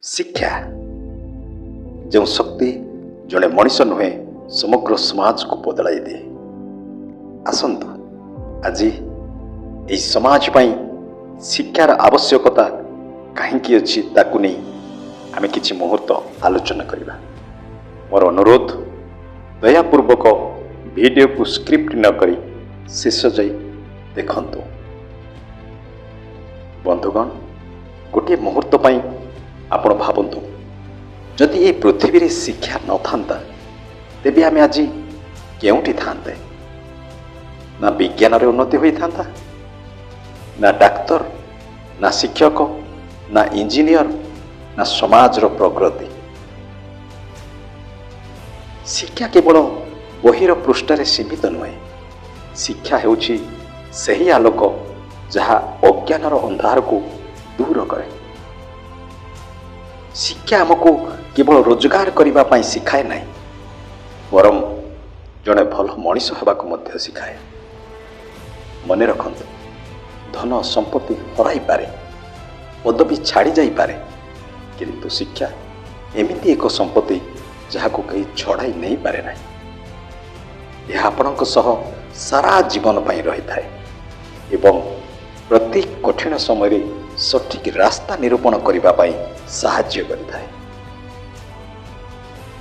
ଶିକ୍ଷା, ଯେଉଁ ଶକ୍ତି ଜଣେ ମଣିଷ ନୁହେଁ, ସମଗ୍ର ସମାଜକୁ ବଦଳାଇ ଦିଏ। ଆସନ୍ତୁ, ଆଜି ଏହି ସମାଜ ପାଇଁ ଶିକ୍ଷାର ଆବଶ୍ୟକତା କାହିଁକି ଅଛି, ତାକୁ ନେଇ ଆମେ କିଛି ମୁହୂର୍ତ୍ତ ଆଲୋଚନା କରିବା। ମୋର ଅନୁରୋଧ, ଦୟାପୂର୍ବକ ଭିଡ଼ିଓକୁ ସ୍କିପ୍ ନ କରି ଶେଷ ଯାଏ ଦେଖନ୍ତୁ। ବନ୍ଧୁଗଣ, ଗୋଟିଏ ମୁହୂର୍ତ୍ତ ପାଇଁ ଆପଣ ଭାବନ୍ତୁ, ଯଦି ଏ ପୃଥିବୀରେ ଶିକ୍ଷା ନଥାନ୍ତା, ତେବେ ଆମେ ଆଜି କେଉଁଠି ଥାନ୍ତେ? ନା ବିଜ୍ଞାନରେ ଉନ୍ନତି ହୋଇଥାନ୍ତା, ନା ଡାକ୍ତର, ନା ଶିକ୍ଷକ, ନା ଇଞ୍ଜିନିୟର, ନା ସମାଜର ପ୍ରଗତି। ଶିକ୍ଷା କେବଳ ବହିର ପୃଷ୍ଠାରେ ସୀମିତ ନୁହେଁ। ଶିକ୍ଷା ହେଉଛି ସେହି ଆଲୋକ ଯାହା ଅଜ୍ଞାନର ଅନ୍ଧାରକୁ ଦୂର କରେ। ଶିକ୍ଷା ଆମକୁ କେବଳ ରୋଜଗାର କରିବା ପାଇଁ ଶିଖାଏ ନାହିଁ, ବରଂ ଜଣେ ଭଲ ମଣିଷ ହେବାକୁ ମଧ୍ୟ ଶିଖାଏ। ମନେ ରଖନ୍ତୁ, ଧନ ସମ୍ପତ୍ତି ହରାଇପାରେ, ପଦବୀ ଛାଡ଼ି ଯାଇପାରେ, କିନ୍ତୁ ଶିକ୍ଷା ଏମିତି ଏକ ସମ୍ପତ୍ତି ଯାହାକୁ କେହି ଛଡ଼ାଇ ନେଇପାରେ ନାହିଁ। ଏହା ଆପଣଙ୍କ ସହ ସାରା ଜୀବନ ପାଇଁ ରହିଥାଏ ଏବଂ ପ୍ରତି କଠିନ ସମୟରେ ସଠିକ୍ ରାସ୍ତା ନିରୂପଣ କରିବା ପାଇଁ ସାହାଯ୍ୟ କରିଥାଏ।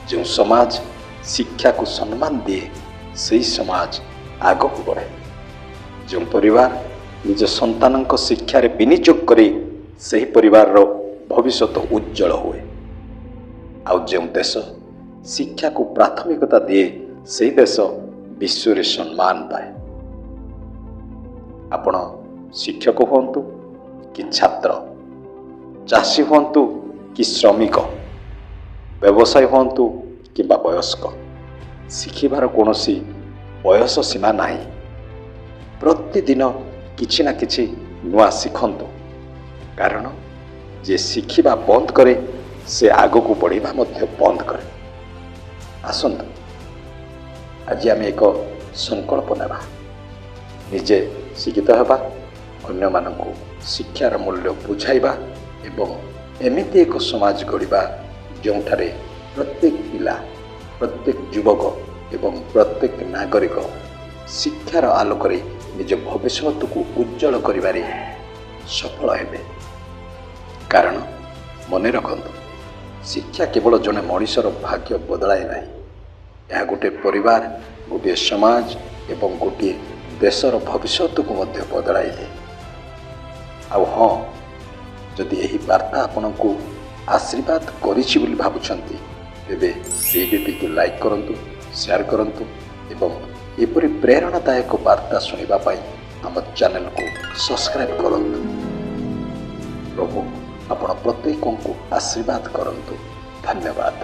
ଯେଉଁ ସମାଜ ଶିକ୍ଷାକୁ ସମ୍ମାନ ଦିଏ, ସେହି ସମାଜ ଆଗକୁ ବଢ଼େ। ଯେଉଁ ପରିବାର ନିଜ ସନ୍ତାନଙ୍କ ଶିକ୍ଷାରେ ବିନିଯୋଗ କରେ, ସେହି ପରିବାରର ଭବିଷ୍ୟତ ଉଜ୍ଜଳ ହୁଏ। ଆଉ ଯେଉଁ ଦେଶ ଶିକ୍ଷାକୁ ପ୍ରାଥମିକତା ଦିଏ, ସେହି ଦେଶ ବିଶ୍ୱରେ ସମ୍ମାନ ପାଏ। ଆପଣ ଶିକ୍ଷକ ହୁଅନ୍ତୁ କି ଛାତ୍ର, ଚାଷୀ ହୁଅନ୍ତୁ କି ଶ୍ରମିକ, ବ୍ୟବସାୟୀ ହୁଅନ୍ତୁ କିମ୍ବା ବୟସ୍କ, ଶିଖିବାର କୌଣସି ବୟସ ସୀମା ନାହିଁ। ପ୍ରତିଦିନ କିଛି ନା କିଛି ନୂଆ ଶିଖନ୍ତୁ, କାରଣ ଯିଏ ଶିଖିବା ବନ୍ଦ କରେ, ସେ ଆଗକୁ ବଢ଼ିବା ମଧ୍ୟ ବନ୍ଦ କରେ। ଆସନ୍ତୁ, ଆଜି ଆମେ ଏକ ସଂକଳ୍ପ ନେବା। ନିଜେ ଶିକ୍ଷିତ ହେବା, ଅନ୍ୟମାନଙ୍କୁ ଶିକ୍ଷାର ମୂଲ୍ୟ ବୁଝାଇବା ଏବଂ ଏମିତି ଏକ ସମାଜ ଗଢ଼ିବା, ଯେଉଁଠାରେ ପ୍ରତ୍ୟେକ ପିଲା, ପ୍ରତ୍ୟେକ ଯୁବକ ଏବଂ ପ୍ରତ୍ୟେକ ନାଗରିକ ଶିକ୍ଷାର ଆଲୋକରେ ନିଜ ଭବିଷ୍ୟତକୁ ଉଜ୍ଜଳ କରିବାରେ ସଫଳ ହେବେ। କାରଣ ମନେ ରଖନ୍ତୁ, ଶିକ୍ଷା କେବଳ ଜଣେ ମଣିଷର ଭାଗ୍ୟ ବଦଳାଏ ନାହିଁ, ଏହା ଗୋଟିଏ ପରିବାର, ଗୋଟିଏ ସମାଜ ଏବଂ ଗୋଟିଏ ଦେଶର ଭବିଷ୍ୟତକୁ ମଧ୍ୟ ବଦଳାଇ ଦିଏ। ଆଉ ହଁ, ଯଦି ଏହି ବାର୍ତ୍ତା ଆପଣଙ୍କୁ ଆଶୀର୍ବାଦ କରିଛି ବୋଲି ଭାବୁଛନ୍ତି, ତେବେ ଭିଡ଼ିଓଟିକୁ ଲାଇକ୍ କରନ୍ତୁ, ସେୟାର କରନ୍ତୁ ଏବଂ ଏପରି ପ୍ରେରଣାଦାୟକ ବାର୍ତ୍ତା ଶୁଣିବା ପାଇଁ ଆମ ଚ୍ୟାନେଲକୁ ସବସ୍କ୍ରାଇବ୍ କରନ୍ତୁ। ପ୍ରଭୁ ଆପଣ ପ୍ରତ୍ୟେକଙ୍କୁ ଆଶୀର୍ବାଦ କରନ୍ତୁ। ଧନ୍ୟବାଦ।